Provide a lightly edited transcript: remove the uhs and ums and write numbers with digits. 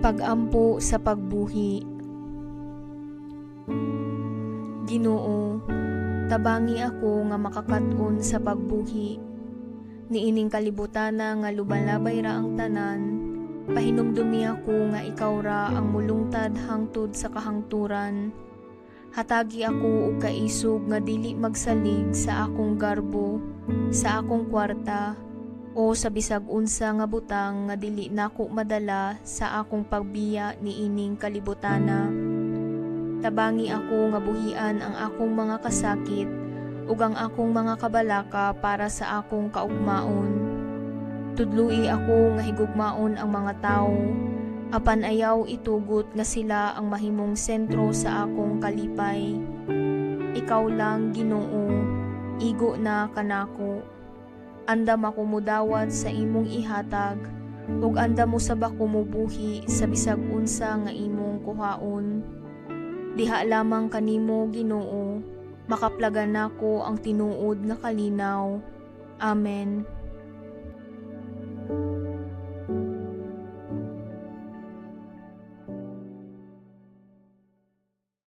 Pag-ampo sa pagbuhi. Ginoo, tabangi ako nga makakat-on sa pagbuhi. Niining kalibutana nga lubalabay ra ang tanan, pahinumdumi ako nga ikaw ra ang mulungtad hangtod sa kahangturan. Hatagi ako og kaisog nga dili magsalig sa akong garbo, sa akong kwarta, o sa bisag unsa nga butang nga dili nako madala sa akong pagbiya niining kalibutana. Tabangi ako nga buhian ang akong mga kasakit ug ang akong mga kabalaka para sa akong kaugmaon. Tudloi ako nga higugmaon ang mga tawo, apan ayaw itugot nga sila ang mahimong sentro sa akong kalipay. Ikaw lang, Ginoo, igo na kanako. Andam ako mudawat sa imong ihatag, ug andam usab ako mobuhi sa bisag unsa nga imong kuhaon. Diha lamang kanimo, Ginoo, makaplagan nako ang tinuod nga kalinaw. Amen.